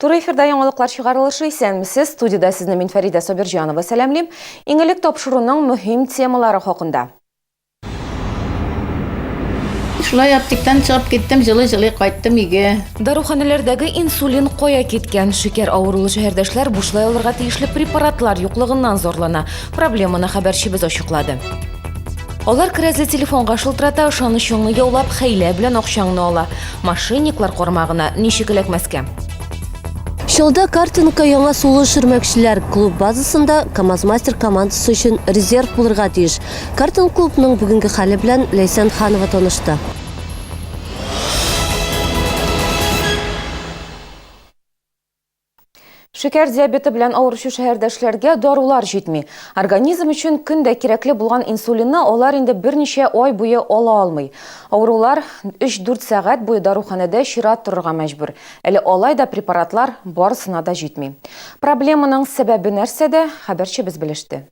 Туры эфирда яңалыклар чыгарылышы исәнмесез. Студиядә сезне мин Фәридә Сабирҗанова сәламлим. Иң элек тапшыруның мөһим темалары хакында. Шулай аптектан чыгып киттем, җылый-җылый кайттым өйгә. Даруханәләрдәге инсулин кая киткән? Шикәр авырулы шәһәрдәшләр бушлай алырга тиешле препаратлар юклыгыннан зарлана. Проблеманы хәбәрчебез ачыклады. Алар керәзле телефонга шылтырата, ышанычыңны яулап, хәйлә белән акчаңны ала. Мошенниклар кармагына ничек эләкмәскә? Чаллыда картингка яңа сулыш өрмәкчеләр клуб базасында КАМАЗ-Мастер командасы өчен резерв булырга тиеш. Картинг клубның бүгенге хәле белән Ләйсән Ханова танышты. Шикәр диабеты белән авыручы шәһәрдәшләргә дарулар җитми. Организм өчен көн дә кирәкле булган инсулинны алар инде берничә ай буе ала алмый. Авырулар 3-4 сәгать буе даруханәдә чират торырга мәҗбүр. Әле алай да препаратлар барысына да җитми. Проблеманың сәбәбе нәрсәдә, хәбәрчебез белеште.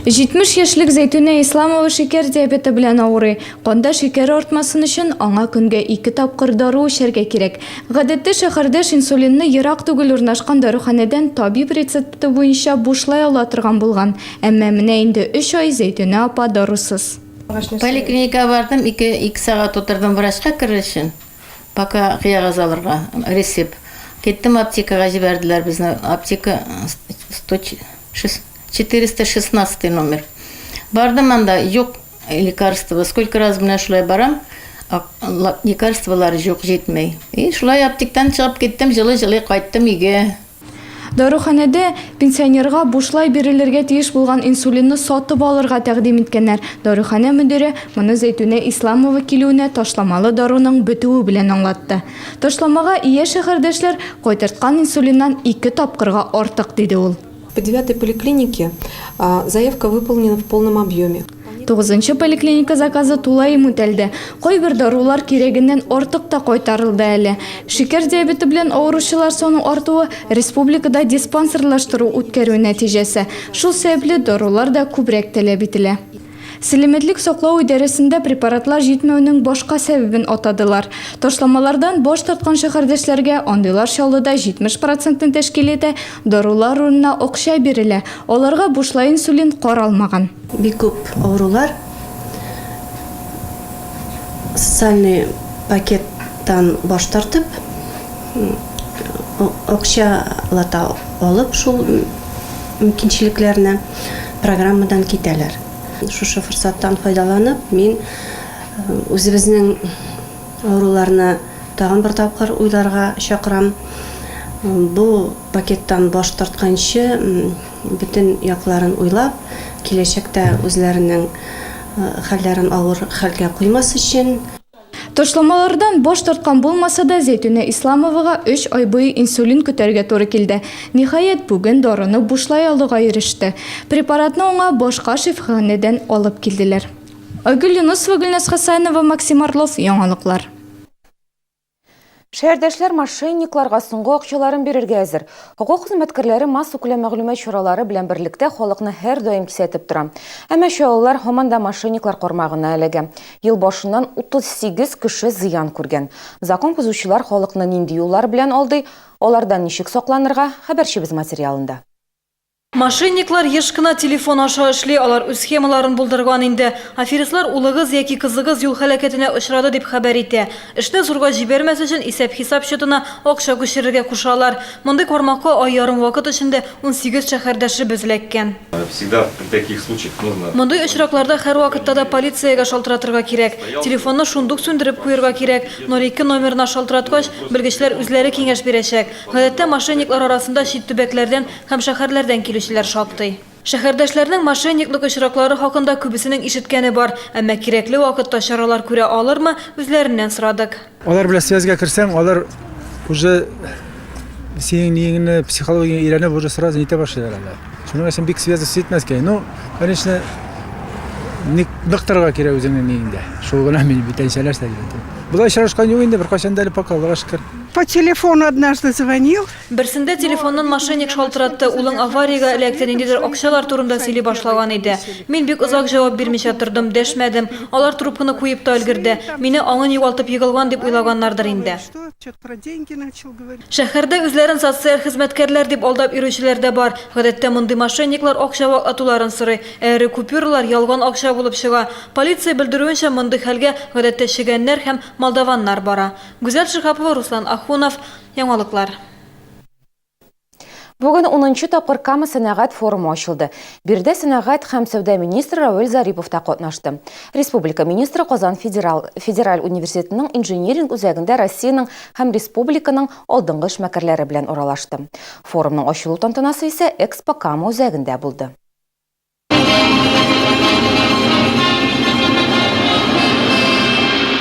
70 яшьлек Зәйтүнә Исламова шикәр диабеты белән авырый. Канда шикәре артмасын өчен аңа көнгә ике тапкыр дару эчәргә кирәк. Гадәттә шәһәрдәш инсулинны ерак түгел урнашкан даруханәдән табиб рецепты буенча бушлай ала торган булган. Әмма менә инде өч ай Зәйтүнә апа дарусыз. Поликлиникага бардым, ике, ике сәгать утырдым врачка керер өчен. Пока кәгазь алырга, рецепт. Киттем аптекага җибәрделәр безне. Аптека 106. 416 номер. Бардым анда, юк лекарство. Сколько раз менә шулай барам, лекарстволар юк, җитми. И шулай аптектан чыгып киттем, җылый-җылый кайттым өйгә. Даруханәдә пенсионерга бушлай бирелергә тиеш булган инсулинны сатып алырга тәкъдим иткәннәр. Даруханә мөдире моны Зәйтүнә Исламова килүенә ташламалы даруның бетүе белән аңлатты. Ташламага ия шәһәрдәшләр кайтарткан инсулиннан ике тапкырга артык, диде ул. По девятой поликлинике заявка выполнена в полном объеме. Тугызынчы поликлиника заказы тулаем үтәлде. Кайбер дарулар кирәгеннән артык та кайтарылды әле. Шикәр диабеты белән авыручылар саны артуы республикада диспансерлаштыру үткәрү нәтиҗәсе. Шул сәбәпле дарулар да күбрәк таләп ителә. Сәламәтлек саклау идарәсендә препаратлар җитмәүнең башка сәбәбен атадылар. Ташламалардан баш тарткан шәһәрдәшләргә, андыйлар Чаллыда 70 процентны тәшкил итә, дарулар урынына акча бирелә, аларга бушлай инсулин каралмаган. Бик күп авырулар социальный пакеттан баш тартып, акчалата алып шул мөмкинчелекләрне программадан китәләр. Шушы форсаттан файдаланып, мин үзебезнең авыруларны тагын бер тапкыр уйларга чакырам. Бу пакеттан баш тартканчы, бөтен якларын уйлап, киләчәктә үзләренең хәлләрен авыр хәлгә куймас өчен. Ташламалардан баш тарткан булмаса да, Зәйтүнә Исламовага өч ай буе инсулин көтәргә туры килде. Ниһаять, бүген даруны бушлай алуга иреште. Препаратны аңа башка шифаханәдән алып килделәр. Айгөл Юнысова, Гөлназ Хәсәнова, Максим Орлов, Яңалыклар. Шәһәрдәшләр мошенникларга соңгы акчаларын бирергә әзер. Хокук хезмәткәрләре массакүләм мәгълүмат чаралары белән берлектә халыкны һәрдаим кисәтеп тора. Әмма чаллылар һаман да мошенниклар кармагына эләгә. Ел башыннан 38 кеше зыян күргән. Закон бозучылар халыкны нинди юллар белән алдый, алардан ничек сакланырга, хәбәрчебез материалында. Мошенниклар еш кына телефон аша эшли, алар үз схемаларын булдырган инде. Аферистлар улыгыз яки кызыгыз юл һәлакәтенә очрады дип хәбәр итә. Эшне зурга җибәрмәс өчен исәп-хисап счетына акча күчерергә кушалар. Мондый кармакка ай ярым вакыт эчендә 18 шәһәрдәшебез эләккән. Всегда при таких случаях нужно. Мондый очракларда һәрвакытта да полициягә шалтыратырга кирәк. Телефонны шундук сүндереп куерга кирәк. 02 номерына шалтыраткач, белгечләр үзләре киңәш бирәчәк. Гадәттә, мошенниклар арасында чит төбәкләрдән Һәм шәһәрләрдән килүчеләр шактый. Шәһәрдәшләрнең мошенниклык очраклары хакында күбесенең ишеткәне бар. Әмма кирәкле вакытта чаралар күрә алырмы, үзләреннән сорадык. Алар белән связьгә керсәң, алар уже синең ниеңне, психологияңне өйрәнеп, уже сразу нитә башлыйлар алар. Шуның өчен бик связь итмәскә. Ну, конечно, ник нык торырга кирәк үзеңнең ниеңдә. Шул гына мин бүтәнчә нәрсә дип әйтәм. Болай очрашкан юк инде беркайчан да әле пока, Аллага шөкер. По телефону однажды звонил. Берсендә телефоннан мошенник шалтыратты, улың авариягә эләкте, ниндидер акчалар турында сөйли башлаган иде. Мин бик озак җавап бирмичә тордым, дәшмәдем. Алар трубканы куеп та өлгерде. Мине аңын югалтып егылган дип уйлаганнардыр инде. Шәһәрдә үзләрен социаль хезмәткәрләр дип алдап йөрүчеләр дә бар. Гадәттә мондый мошенниклар акча ваклатуларын сорый. Ә эре купюралар ялган акча булып чыга. Полиция белдерүенчә, мондый хәлгә гадәттә чегәннәр һәм молдаваннар бара. Гүзәл Шиһапова, Руслан Ахунов, Яңалыклар. Бүген унынчы тапкыр Кама сәнәгать форумы ачылды. Биредә сәнәгать һәм сәүдә министры Равил Зарипов та катнашты. Республика министры Казан федерал федераль университетының инжиниринг үзәгендә Россиянең һәм республиканың алдынгы эшмәкәрләре белән аралашты. Форумның ачылу тантанасы исә Экспо Кама үзәгендә булды.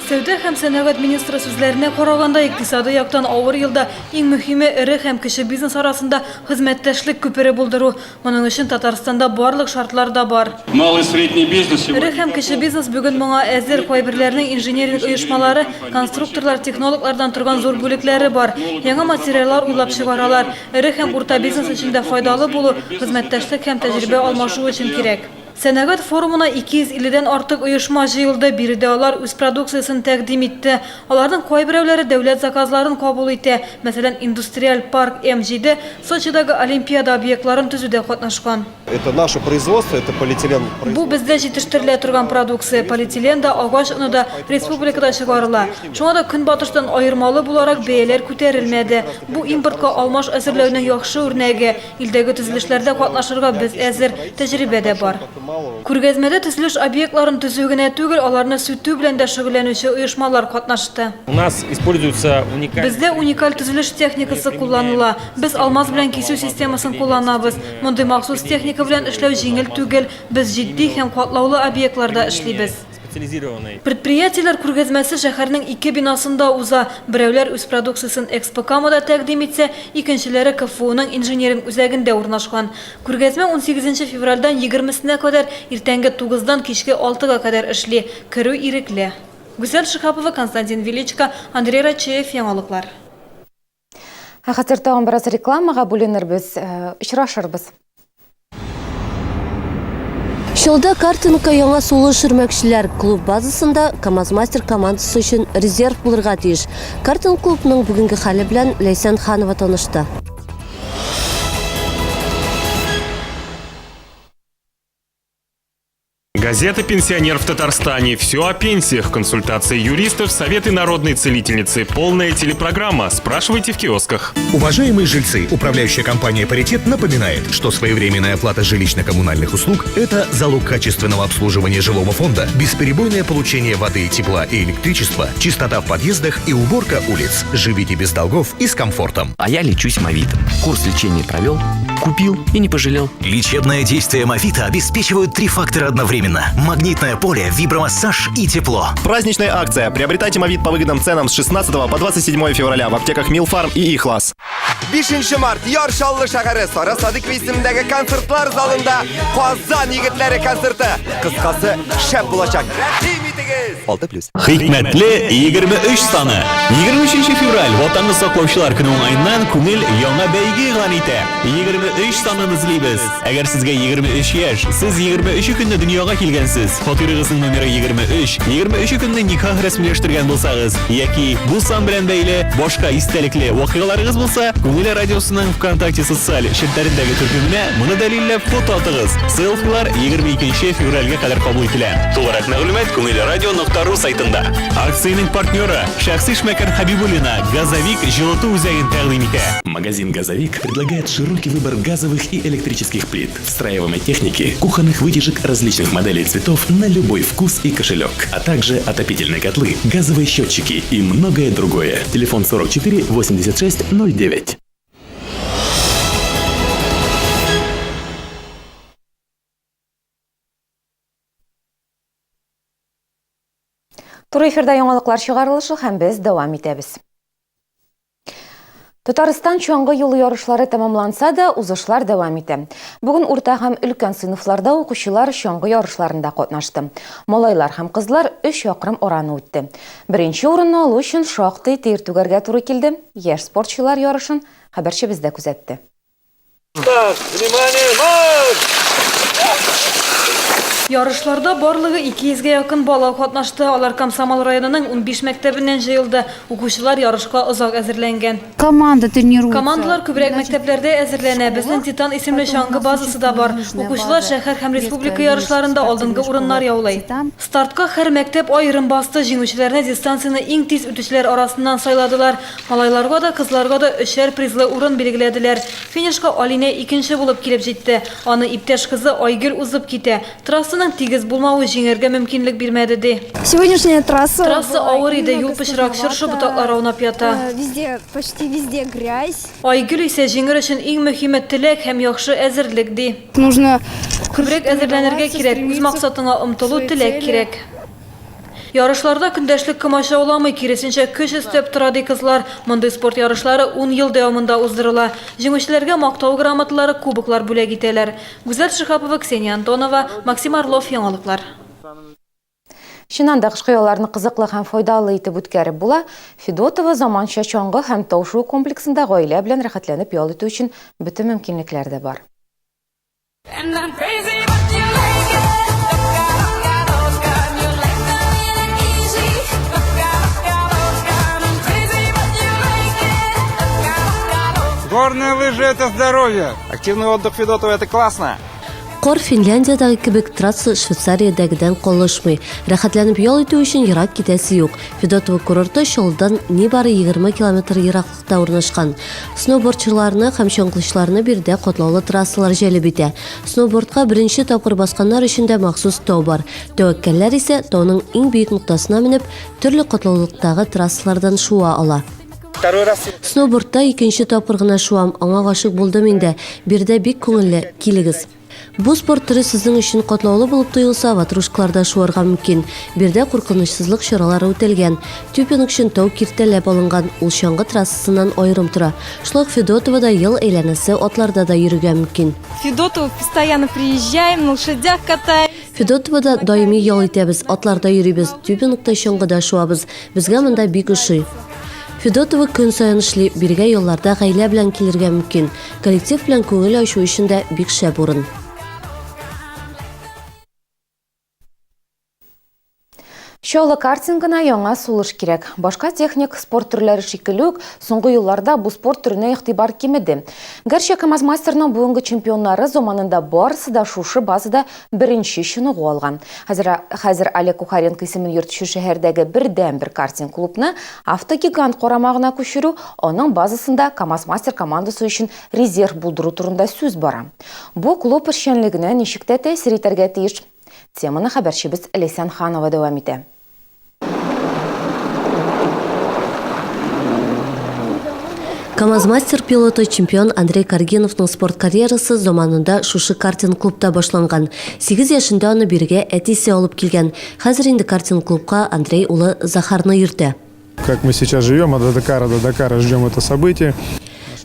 Сәүдә һәм сәнәгать министры сүзләренә караганда, икътисадый яктан авыр елда иң мөһиме эре һәм кече бизнес арасында хезмәттәшлек күпере булдыру. Моның өчен Татарстанда барлык шартлар да бар. Малый средний бизнес Эре һәм кече бизнес бүген моңа әзер. Кайберләренең инжиниринг оешмалары, конструкторлар, технологлардан торган зур бүлекләре бар. Яңа материаллар уйлап чыгаралар. Эре һәм урта бизнес өчен дә файдалы булу, хезмәттәшлек һәм тәҗрибә алмашу өчен кирәк. Сәнәгать форумына 250 дән артык оешма җыелды, биредә алар үз продукциясен тәкъдим итте. Аларның кайберәүләре дәүләт заказларын кабул итә, мәсәлән, индустриаль парк М-7 Сочидагы Олимпиада объектларын төзүдә катнашкан. Это наше производство, это полиэтилен. Бу бездә җитештерелә торган продукция, полиэтилен да, агач оны да республикада чыгарыла. Шуңа да Көнбатыштан аермалы буларак бәяләр күтәрелмәде. Бу импортка алмаш әзерләүнең яхшы үрнәге. Илдәге төзелешләрдә катнашырга без әзер, тәҗрибә дә бар. Күргәзмәдә төзелеш объектларын төзү генә түгел, аларны сүтү белән дә шөгыльләнүче оешмалар катнашты. У нас используется уникальный. Бездә уникаль төзелеш техникасы кулланыла. Без алмаз белән кисү системасын кулланабыз. Мондый махсус техника белән эшләү җиңел түгел. Без җитди һәм катлаулы объектларда эшлибез. Предприятиеләр күргәзмәсе шәһәрнең ике бинасында уза. Берәүләр үз продукциясен Экспо-Камада тәкъдим итсә, икенчеләре КФУның инжиниринг үзәгендә урнашкан. Күргәзмә унсигезенче февральдән егермесенә кадәр иртәнге тугыздан кичке алтыга кадәр эшли. Керү ирекле. Гүзәл Шиһапова, Константин Величко, Андрей Рачеев, Яңалыклар. Ә хәзер тагын бераз рекламага бүленербез, э, очрашырбыз. Чалда картингка яңа сулыш өрмәкчеләр клуб базасында КАМАЗ-Мастер командасы өчен резерв булырга тиеш. Картинг клубның бүгенге хәле белән Ләйсән Ханова танышты. Газета «Пенсионер в Татарстане». Все о пенсиях, консультации юристов, советы народной целительницы, полная телепрограмма. Спрашивайте в киосках. Уважаемые жильцы, управляющая компания «Паритет» напоминает, что своевременная оплата жилищно-коммунальных услуг – это залог качественного обслуживания жилого фонда, бесперебойное получение воды, тепла и электричества, чистота в подъездах и уборка улиц. Живите без долгов и с комфортом. А я лечусь мовитом. Курс лечения провел, купил и не пожалел. Лечебное действие мовита обеспечивают три фактора одновременно. Магнитное поле, вибромассаж и тепло. Праздничная акция. Приобретайте Мовит по выгодным ценам с 16 по 27 февраля в аптеках Милфарм и Ихлас. 5 март Яр Чаллы шәһәре Сара Садыкова исемендәге концертлар залында Казан егетләре концерты. Кыскасы, шәп булачак. Рәхим итегез! 6 плюс. Хикмәтле 23 саны. 23 февраль Ватанны саклаучылар көне уңаеннан Күңел яңа бәйге игълан итә. 23 санын эзлибез. Әгәр сезгә 23 яшь, сез 23 көнне дөньяга килгәнсез, фатирыгызның номеры 23, 23 көнне никах рәсмиләштергән булсагыз, яки бу сан белән бәйле башка истәлекле вакыйгаларыгыз булса, Күңел радиосының ВКонтакте социаль челтәрендәге төркеменә моны дәлилләп фото атыгыз. Селфилар 22 февральгә кадәр кабул ителә. Тулырак мәгълүмат күңелрадио.ру сайтында. Акциянең партнеры шәхси эшмәкәр Хәбибуллина Газовик җылыту үзәген тәкъдим итә. Магазин «Газовик» предлагает широкий выбор газовых и электрических плит, встраиваемой техники, кухонных вытяжек различных моделей цветов на любой вкус и кошелек, а также отопительные котлы, газовые счетчики и многое другое. Телефон 44 86 09. Туры эфирда яңалыклар чыгарылышы һәм без дәвам итәбез. Татарстан чаңгы юлы ярышлары тәмамланса да, узышлар дәвам итә. Бүген урта һәм өлкән сыйныфларда укучылар чаңгы ярышларында катнашты. Малайлар һәм кызлар өч чакрым араны үтте. Беренче урынны алу өчен шактый тир түгәргә туры килде. Яшь спортчылар ярышын хәбәрчебез дә күзәтте. Старт! Внимание, марш! Ярышларда барлыгы 200 гә якын бала катнашты. Алар Комсомол районының 15 мәктәбеннән җыелды. Укучылар ярышка озак әзерләнгән. Команда тренируется. Командалар күбрәк мәктәпләрдә әзерләнә. Безнең Титан исемле чаңгы базасы да бар. Укучылар шәһәр һәм республика ярышларында алдынгы урыннар яулый. Стартка һәр мәктәп аерым басты. Җиңүчеләрне дистанцияне иң тиз үтүчеләр арасыннан сайладылар. Малайларга да, кызларга да өчәр призлы урын билгеләделәр. Финишка Алинә икенче булып килеп җитте. Аны иптәш кызы Айгөл узып китә. Трассаның тигез булмавы җиңәргә мөмкинлек бирмәде, ди. Сегодняшняя трасса Трасса авыр иде, юл пычрак, чыршы ботаклары аунап ята. Везде, почти везде грязь. Айгөл исә җиңер өчен иң мөһиме теләк һәм яхшы әзерлек, ди. Нужно Күбрәк әзерләнергә кирәк, үз максатыңа омтылу, теләк кирәк. Ярышларда көндәшлек комачауламый, киресенчә, көч өстәп тора, ди кызлар. Мондый спорт ярышлары ун ел дәвамында уздырыла. Җиңүчеләргә Мактау грамоталары, кубоклар бүләк итәләр. Гүзәл Шиһапова, Ксения Антонова, Максим Орлов, Яңалыклар. Чыннан да, кышкы ялларны кызыклы һәм файдалы итеп үткәреп була. Федотово заманча чаңгы һәм тау шуу комплексында гаилә белән рәхәтләнеп ял итү өчен бөтен мөмкинлекләр дә бар. Горные лыжи – это здоровье. Активный отдых Федотова – это классно. Кар Финляндиядәге кебек, трасса Швейцариядәгедән калышмый. Рәхәтләнеп ял итү өчен ерак китәсе юк. Федотово курорты Чаллыдан нибары 20 километр ераклыкта. та урнашкан. Сноубордчыларны һәм чаңгычыларны биредә катлаулы трассалар җәлеп итә. Сноубордка беренче тапкыр басканнар өчен дә махсус тау бар. Тәвәккәлләр исә тауның иң биек ноктасына менеп, төрле катлаулылыктагы трассалардан шуа ала. Сноубордта икенче тапкыр гына шуам, аңа гашыйк булдым инде. Биредә бик күңелле, килегез. Бу спорт төре сезнең өчен катлаулы булып тоелса, ватрушкаларда шуарга мөмкин. Биредә куркынычсызлык чаралары үтәлгән. Тюбинг өчен тау киртәләп алынган, ул чаңгы трассасыннан аерым тора. Шулай ук Федотовода ел әйләнәсе атларда да йөрергә мөмкин. Федотово постоянно приезжаем, на лошадях катаем. Федотовода даими ял итәбез, атларда йөрибез, тюбингта, чаңгыда шуабыз. Безгә монда бик ошый. Федотова көн саен эшли, бирегә ялларда гаилә белән килергә мөмкин. Коллектив белән күңел ачу өчен дә бик шәп урын. Чаллы картингына яңа сулыш кирәк. Башка техник спорт төрләре шикелле үк, соңгы елларда бу спорт төренә игътибар кимеде. Гәрчә КАМАЗ-мастерның бүгенге чемпионнары заманында барысы да шушы базада беренче чыныгу алган. Хәзер, хәзер Олег Кухаренко исемен йөртүче шәһәрдәге бердәнбер картинг-клубны автогигант карамагына күчерү, аның базасында КАМАЗ-мастер командасы өчен резерв булдыру турында сүз бара. Бу клуб эшчәнлегенә ничек тә тәэсир итәргә тиеш. Теманы хәбәрчебез Ләйсән Ханова дәвам итә. КАМАЗ-мастер пилоты, чемпион Андрей Каргиновның спорт карьерасы заманында шушы картинг-клубта башланган. Сигез яшендә аны бирегә әтисе алып килгән. Хәзер инде картинг-клубка Андрей улы Захарны йөртә. Как мы сейчас живем, от Дакара до Дакара ждем это событие.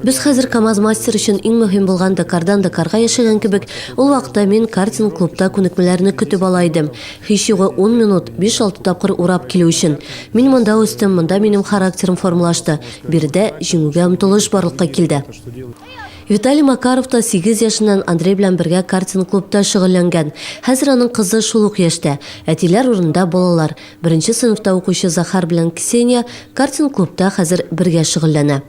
Без хәзер КАМАЗ-мастер өчен иң мөһим булган Дакардан Дакарга яшәгән кебек, ул вакытта мин картинг-клубта күнекмәләрне көтеп ала идем. Һич югы ун минут, биш-алты тапкыр урап килү өчен. Мин монда үстем, монда минем характерым формалашты, биредә җиңүгә омтылыш барлыкка килде. Виталий Макаров та сигез яшеннән Андрей белән бергә картинг-клубта шөгыльләнгән. Хәзер аның кызы шул ук яшьтә. Әтиләр урынында балалар. Беренче сыйныфта укучы Захар белән Ксения картинг-клубта хәзер бергә шөгыльләнә.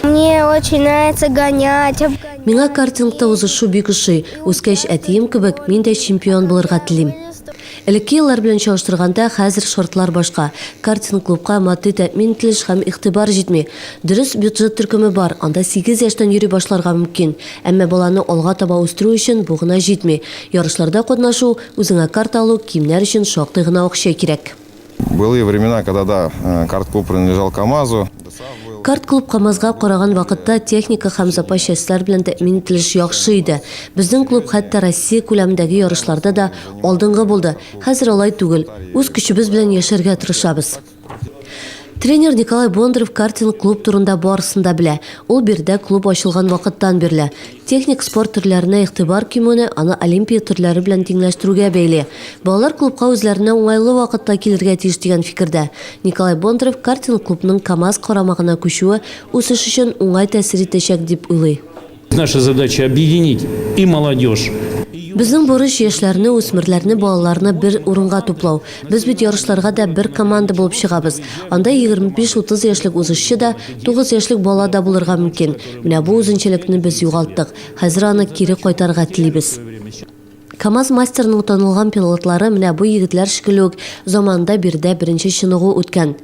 Мне очень нравится гонять. Миңа картингта узышу бик ошый. Үскәч, әтием кебек, мин дә чемпион булырга телим. Элекке еллар белән чагыштырганда, хәзер шартлар башка. Картинг-клубка матди тәэмин ителеш һәм игътибар җитми. Дөрес, бюджет төркеме бар, анда сигез яшьтән йөри башларга мөмкин. Әмма баланы алга таба үстерү өчен бу гына җитми. Ярышларда катнашу, үзеңә карта алу, киемнәр өчен шактый гына акча кирәк. Были времена, когда, да, э, карт-клуб принадлежал КАМАЗу. Карт-клуб КАМАЗга караган вакытта техника һәм запас частьлар белән тәэмин ителеш яхшы иде. Безнең клуб хәтта Россия күләмендәге ярышларда да алдынгы булды. Хәзер алай түгел. Үз көчебез белән яшәргә тырышабыз. Тренер Николай Бондарев картинг-клуб турында барысын да белә. Ул биредә клуб ачылган вакыттан бирле. Техник спорт төрләренә игътибар кимүне аны олимпия төрләре белән тиңләштерүгә бәйли. Балалар клубка үзләренә уңайлы вакытта килергә тиеш дигән фикердә. Николай Бондарев картинг-клубның КАМАЗ карамагына күчүе үсеш өчен уңай тәэсир итәчәк дип уйлый. Наша задача объединить и молодежь. Безнең бурыч, яшьләрне, үсмерләрне, балаларны бер урынга туплау. Без бит ярышларга да бер команда булып чыгабыз. Анда 25-30 яшьлек узышчы да, 9 яшьлек бала да булырга мөмкин. Менә бу үзенчәлекне без югалттык. Хәзер аны кире кайтарырга телибез. КАМАЗ-Мастер ның танылган пилотлары менә бу егетләр шикелле үк заманында биредә беренче чыныгу үткән.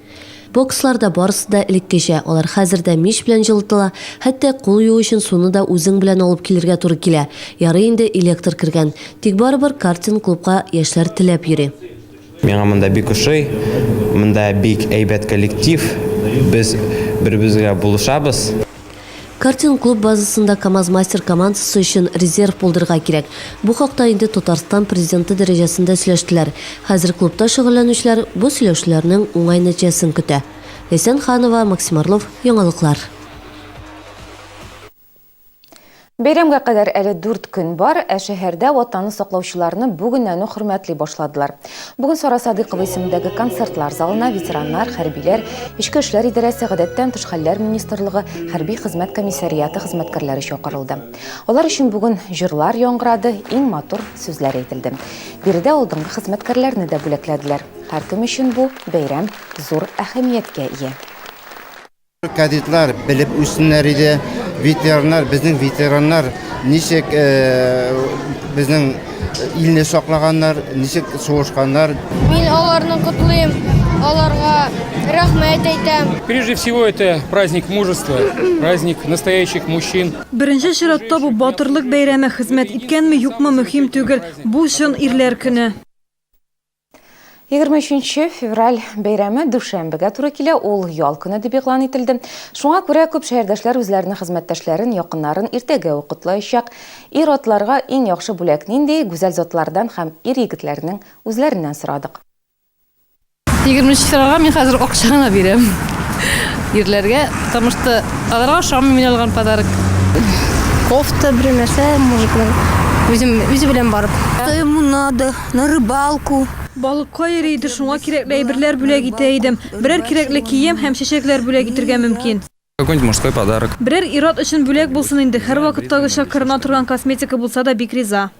Бокслар да барысы да элеккечә, алар хәзер дә мич белән җылытыла, хәтта кул юу өчен суны да үзең белән алып килергә туры килә. Ярый инде электр кергән. Тик барыбер картинг-клубка яшьләр теләп йөри. Миңа монда бик ошый, монда бик әйбәт коллектив, без бер-беребезгә булышабыз. Картинг-клуб базасында КАМАЗ-Мастер командасы өчен резерв булдырырга кирәк. Бу хакта инде Татарстан Президенты дәрәҗәсендә сөйләштеләр. Хәзер клубта шөгыльләнүчеләр бу сөйләшүләрнең уңай нәтиҗәсен көтә. Ләйсән Ханова, Максим Орлов, Яңалыклар. Бәйрәмгә кадәр әле дүрт көн бар, ә шәһәрдә Ватанны саклаучыларны бүгеннән үк хөрмәтли башладылар. Бүген Сара Садыйкова исемендәге концертлар залына ветераннар, хәрбиләр, Эчке эшләр идарәсе, гадәттән тыш хәлләр министрлыгы, хәрби хезмәт комиссариаты хезмәткәрләре чакырылды. Алар өчен бүген җырлар яңгырады, иң матур сүзләр әйтелде. Биредә алдынгы хезмәткәрләрне дә бүләкләделәр. Һәркем өчен бу бәйрәм зур әһәмияткә ия. Кадетлар белеп үссеннәр иде, ветераннар, безнең ветераннар ничек безнең илне саклаганнар, ничек сугышканнар. Мин аларны котлыйм, аларга рәхмәт әйтәм. Прежде всего это праздник мужества, праздник настоящих мужчин. Беренче чиратта бу батырлык бәйрәме, хезмәт иткәнме, юкмы мөһим түгел, бу чын ирләр көне. 23 февраль бәйрәме дүшәмбегә туры килә, ул ял көне дип игълан ителде. Шуңа күрә күп шәһәрдәшләр үзләренең хезмәттәшләрен, якыннарын иртәгә үк котлаячак. Ир-атларга иң яхшы бүләк нинди? Гүзәл затлардан һәм ир-егетләрнең үзләреннән сорадык. 23 февральгә мин хәзер акча гына бирәм ирләргә, потому что аларга ошамый мин алган подарок. Кофта, бер нәрсә, мужикның үзем үзе белән барып. Что ему надо? На рыбалку. Балыкка йөри иде, шуңа кирәкле әйберләр бүләк итә идем. Берәр кирәкле кием һәм чәчәкләр бүләк итергә мөмкин. Какой-нибудь мужской подарок. Берәр ир-ат өчен бүләк булсын инде, һәрвакыттагыча кырына торган косметика булса да бик риза.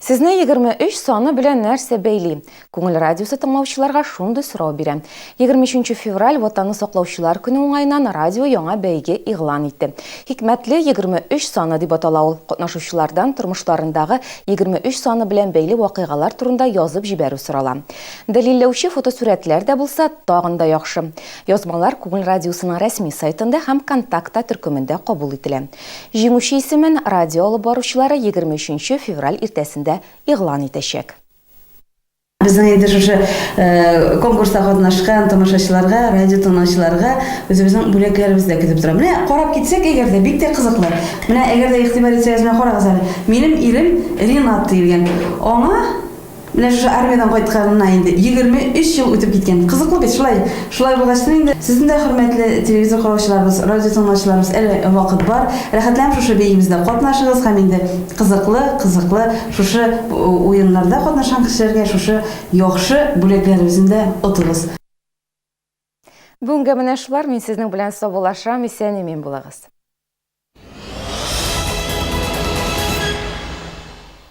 Сезне 23 саны белән нәрсә бәйли? Күңел радиосы тыңлаучыларга шундый сорау бирә. 23 февраль Ватанны саклаучылар көне уңаеннан радио яңа бәйге игълан итте. Хикмәтле 23 саны дип атала ул. Катнашучылардан тормышларындагы 23 саны белән бәйле вакыйгалар турында язып җибәрү сорала. Дәлилләүче фотосурәтләр дә булса, тагын да яхшы. Язмалар Күңел радиосының рәсми сайтында һәм Контакта төркемендә кабул ителә. Җиңүче исемен радио алып баручылары 23 февраль иртәсендә игълан итәчәк. Безнең инде шушы конкурста катнашкан тамашачыларга, радио тыңлаучыларга үзебезнең бүләкләребез дә көтеп тора. Менә карап китсәк, әгәр дә бик тә кызыклы. Менә әгәр дә игътибар итсәгез, менә карагыз әле. Минем ирем Ринат диелгән. Аңа менә шушы армиядән кайтканына инде 23 ел үтеп киткән. Кызыклы бит, шулай. Шулай булгач та инде, сезнең дә, хөрмәтле телевизор караучыларыбыз, радио тыңлаучыларыбыз, әле вакыт бар. Рәхәтләнеп шушы бәйгебездә катнашыгыз һәм инде кызыклы, кызыклы шушы уеннарда катнашкан кешеләргә шушы яхшы бүләкләребезне дә отыгыз. Бүгенгә менә шулар, мин сезнең белән саубуллашам, исән-имин булыгыз.